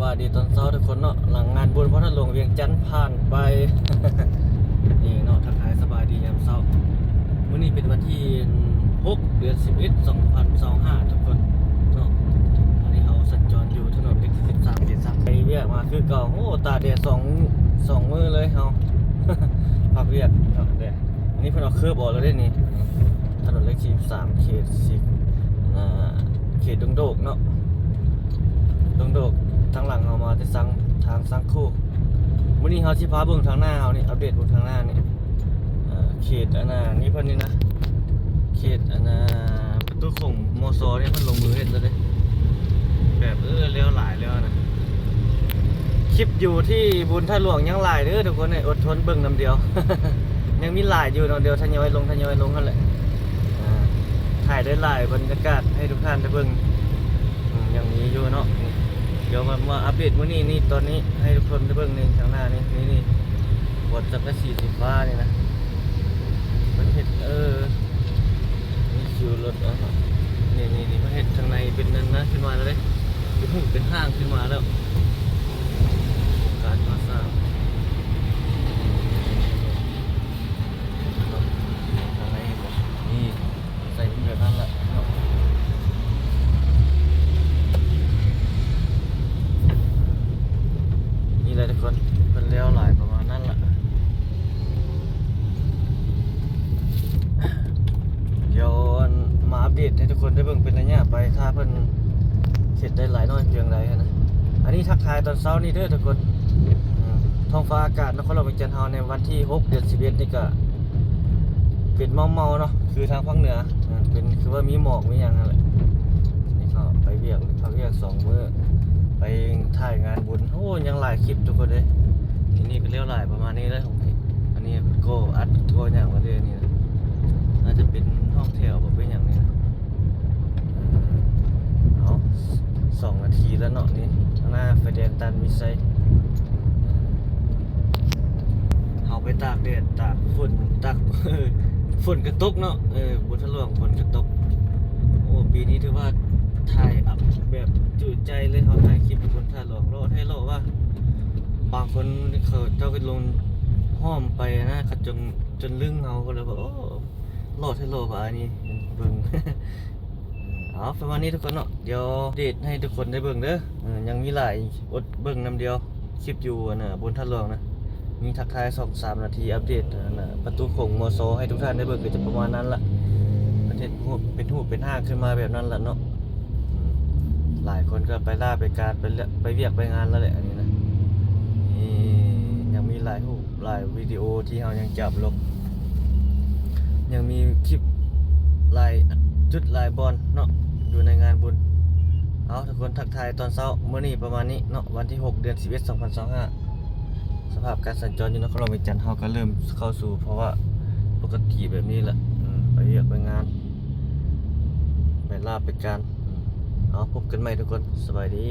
ສະບາຍດີຕອນເຊົ້າທຸກຄົນເນາະ ຫຼັງງານບຸນພະທາດຫຼວງວຽງຈັນຜ່ານໄປ ນີ້ເນາະ ທັກທາຍສະບາຍດີຍາມເຊົ້າ. ມື້ນີ້ເປັນວັນທີຫົກ ເດືອນສິບເອັດ ສອງພັນຊາວຫ້າ ທຸກຄົນເນາະ. ອັນນີ້ເຮົາສັນຈອນຢູ່ຖະໜົນເລກທີສິບສາມ ເຂດສາມ ໄປວຽກມາຄືເກົ່າ. ໂອ້ ຕາກແດດສອງ ສອງມື້ເລີຍເຮົາ ພັກວຽກເນາະ. ອັນນີ້ເພິ່ນເອົາເຄີບອອກແລ້ວເດ້ນີ້ ຖະໜົນເລກທີສິບສາມ ເຂດສິບ ອ່າ ເຂດດົງໂດກເນາະ ດົງໂດກ. ທາງຫຼັງເຮົາມາແຕ່ສັງ ທາງສັງໂຄ. ມື້ນີ້ເຮົາຊິພາເບິ່ງທາງໜ້າເຮົານີ້ ອັບເດດເບິ່ງທາງໜ້ານີ້ ເອີ ເຂດອັນນ່ານີ້ເພິ່ນນີ້ນະ ເຂດອັນນ່າ ປະຕູໂຂງ ມຊ ນີ້ເພິ່ນລົງມືເຮັດແລ້ວເດ້ ແບບ ເອີ ແລ້ວຫຼາຍແລ້ວນະ. ຄລິບຢູ່ທີ່ບຸນທາດຫຼວງຍັງຫຼາຍເດີທຸກຄົນເອີຍ ອົດທົນເບິ່ງນຳດຽວ ຍັງມີຫຼາຍຢູ່ເນາະ ດຽວທະຍອຍລົງ ທະຍອຍລົງຫັ້ນແຫຼະ. ອ່າ ຖ່າຍໄດ້ຫຼາຍບັນຍາກາດໃຫ້ທຸກທ່ານໄດ້ເບິ່ງ ອືມ ຍັງມີຢູ່ເນາະ. ດຽວມາ ມາອັບເດດມື້ນີ້ນີ້ ຕອນນີ້ໃຫ້ທຸກຄົນໄດ້ເບິ່ງນີ້ ທາງໜ້ານີ້ ນີ້ ນີ້ ບ່ອນສັງກະສີສີຟ້ານີ້ນະ ເພິ່ນເຮັດ ເອີ ມີຄິວລົດ ອ່າ ນີ້ ນີ້ ນີ້ ເພິ່ນເຮັດທາງໃນເປັນນັ້ນນະ ຂຶ້ນມາແລ້ວເດ້ ເປັນຮູບເປັນຮ່າງຂຶ້ນມາແລ້ວ ໂຄງການກໍ່ສ້າງ. ທາງໃນເຫັນບໍ່ ນີ້ ໃສ່ເປັນແບບນັ້ນລະເນາະ. ນີ້ແຫຼະທຸກຄົນ ເພິ່ນແລ້ວຫຼາຍປະມານນັ້ນລະ. ດຽວ ອັນ ມາອັບເດດໃຫ້ທຸກຄົນໄດ້ເບິ່ງເປັນໄລຍະໄປ ຖ້າເພິ່ນເຮັດໄດ້ຫຼາຍນ້ອຍພຽງໃດຫັ້ນນະ. ອັນນີ້ທັກທາຍຕອນເຊົ້ານີ້ເດີທຸກຄົນ. ອືມ ທ້ອງຟ້າອາກາດນະຄອນຫຼວງວຽງຈັນເຮົາໃນວັນທີຫົກ ເດືອນສິບເອັດນີ້ກະເປັນເມົາໆເນາະ ຄືທາງພາກເໜືອ ເປັນ ຄືວ່າມີໝອກມີຫຍັງຫັ້ນແຫຼະ. ນີ້ເຂົາໄປວຽກ ພັກວຽກສອງມື້ ໄປຖ່າຍງານບຸນ. ໂອ້ ຍັງຫຼາຍຄລິບທຸກຄົນເອີຍ. ນີ້ ນີ້ກະແລ້ວຫຼາຍປະມານນີ້ແຫຼະ. ອັນນີ້ກະອັດກະຫຍັງມາເລີຍນີ້ນະ ອາດຈະເປັນຫ້ອງແຖວບໍ່ເປັນຫຍັງນີ້ນະ. ເອົາ ສອງນາທີແລ້ວເນາະນີ້ ທາງໜ້າໄຟແດງຕັນວິໄຊ. ເຮົາໄປຕາກແດດຕາກຝົນ ຕາກ ຝົນກະຕົກເນາະ. ເອີ ບຸນທາດຫຼວງຝົນກະຕົກ. ໂອ້ ປີນີ້ຖືວ່າຖ່າຍອັບແບບຈຸໃຈເລີຍ ເຮົາຖ່າຍຄລິບບຸນທາດຫຼວງ. ຫຼໍ່ແທ້ຫຼໍ່ວ່າ ບາງຄົນເຂົາເຈົ້າກະລົງຮ່ອມໄປນະ ເຂົາຈົນ ຈົນລຶ້ງເຮົາ ກະເລີຍວ່າ ໂອ້ ຫຼໍ່ແທ້ຫຼໍ່ວ່າ ອັນນີ້ເບິ່ງ. ເອົາ ປະມານນີ້ທຸກຄົນເນາະ ດຽວອັບເດດໃຫ້ທຸກຄົນໄດ້ເບິ່ງເດີ. ເອີ ຍັງມີຫຼາຍ ອົດເບິ່ງນຳດຽວ ຄລິບຢູ່ອັນນ່າ ບຸນທາດຫຼວງນະ ມີທັກທາຍສອງສາມນາທີ ອັບເດດອັນນ່າ ປະຕູໂຂງ ມຊ ໃຫ້ທຸກທ່ານໄດ້ເບິ່ງ ກະຈະປະມານນັ້ນລະ. ເພິ່ນເຮັດຮູບ ເປັນຮູບເປັນຮ່າງຂຶ້ນມາແບບນັ້ນລະເນາະ. ອືມ ຫຼາຍຄົນກະໄປລາໄປການ ໄປ ໄປວຽກໄປງານແລ້ວແຫຼະ ອັນນີ້ນະ. ນີ້ ຍັງມີຫຼາຍຮູບ ຫຼາຍວິດີໂອທີ່ເຮົາຍັງຈະອັບລົງ ຍັງມີຄລິບຫຼາຍຈຸດຫຼາຍບ່ອນເນາະ ຢູ່ໃນງານບຸນ. ເອົາ ທຸກຄົນ ທັກທາຍຕອນເຊົ້າມື້ນີ້ປະມານນີ້ເນາະ ວັນທີຫົກ ເດືອນສິບເອັດ ສອງພັນຊາວຫ້າ. ສະພາບການສັນຈອນຢູ່ນະຄອນຫຼວງວຽງຈັນ ເຮົາກະເລີ່ມເຂົ້າສູ່ພາວະປົກກະຕິແບບນີ້ລະ. ອືມ ໄປວຽກໄປງານ ໄປລາໄປການ. ອືມ ເອົາ ພົບກັນໃໝ່ທຸກຄົນ ສະບາຍດີ.